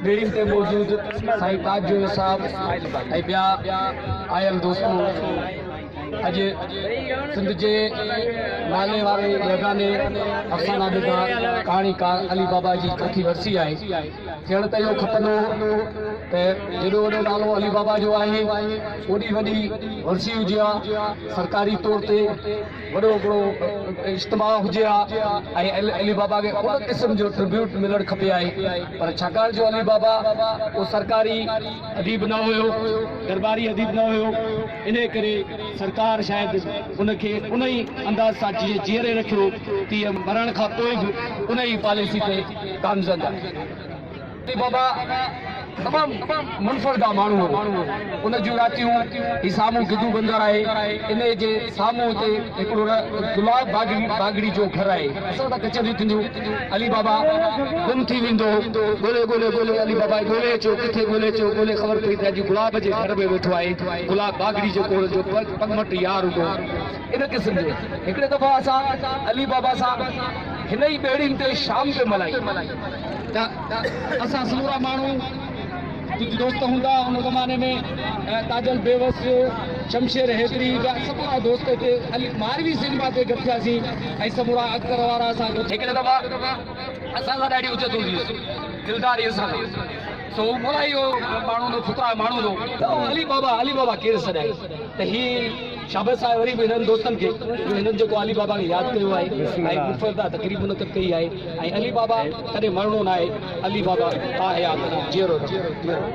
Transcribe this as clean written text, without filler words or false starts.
ٻيڙين تي موجود سائين تاج جويو صاحب ۽ ٻيا آيل دوستو، اڄ سنڌ جي نالي واري يگاني افسانا نگار ڪهاڻيڪار علي بابا جي چوٿين ورسي آهي. ٿيڻ ته اهو کپندو هو ته جيڏو وڏو نالو علي بابا جو آهي اوڏي وڏي ورسي هجي ها، سرڪاري طور تي وڏو هڪڙو اجتماع هجي ها ۽ علي بابا کي ان قسم جو ٽربيوٽ ملڻ کپي آهي پر ڇاڪاڻ جو علي بابا ڪو سرڪاري اديب نه هيو، درٻاري اديب نه هيو، انهي ڪري سرڪار شايد ان کي ان ئي انداز سان جيئن جيئري رکيو تيئن مرڻ کان پوء به ان ئي پاليسي تي گامزن آهي. علي بابا تمام منفرد ماڻهو هو. ان جون راتيون هي سامهون گدو بندر آهي، انهي جي سامهون هتي هڪڙو گلاب باگڙي جو گهر آهي. اسان سان ڪچهريون ٿينديون، علي بابا گم ٿي ويندو هو، ڳولي ڳولي ڳولي علي بابا کي ڳولي اچو، ڪٿي ڳولي اچو، ڳولي خبر پئي ته اڄ گلاب جي گهر ۾ ويٺو آهي، گلاب باگڙي جيڪو هن جو پڳمٽ يار هوندو هو. ان قسم جو هڪڙي دفعا اسان علي بابا سان هن ئي ٻيڙين تي شام پئي ملهائي ته اسان سمورا ماڻهو ڪجهه دوست هوندا ان زماني ۾ تاجل بيوس، شمشير حيدري ٻيا سمورا دوست هتي علي ماروي سئنيما تي گڏ ٿياسين ۽ سمورا اختر وارا اسان گڏ هڪڙي دفعا اسان سان ڏاڍي اجت هوندي هئس دلدار اسان سان سو مولائي اهو ماڻهو هوندو فقراء ماڻهو هوندو ته علي بابا علي بابا ڪير سڏائي ته هي شابس آهي وري به هنن دوستن کي جو هنن جيڪو علي بابا کي ياد ڪيو آهي ۽ منفرده تقريب منعقد ڪئي آهي ۽ علي بابا ڪڏهن مرڻو ناهي علي بابا تاحيات جيئرو رهندو.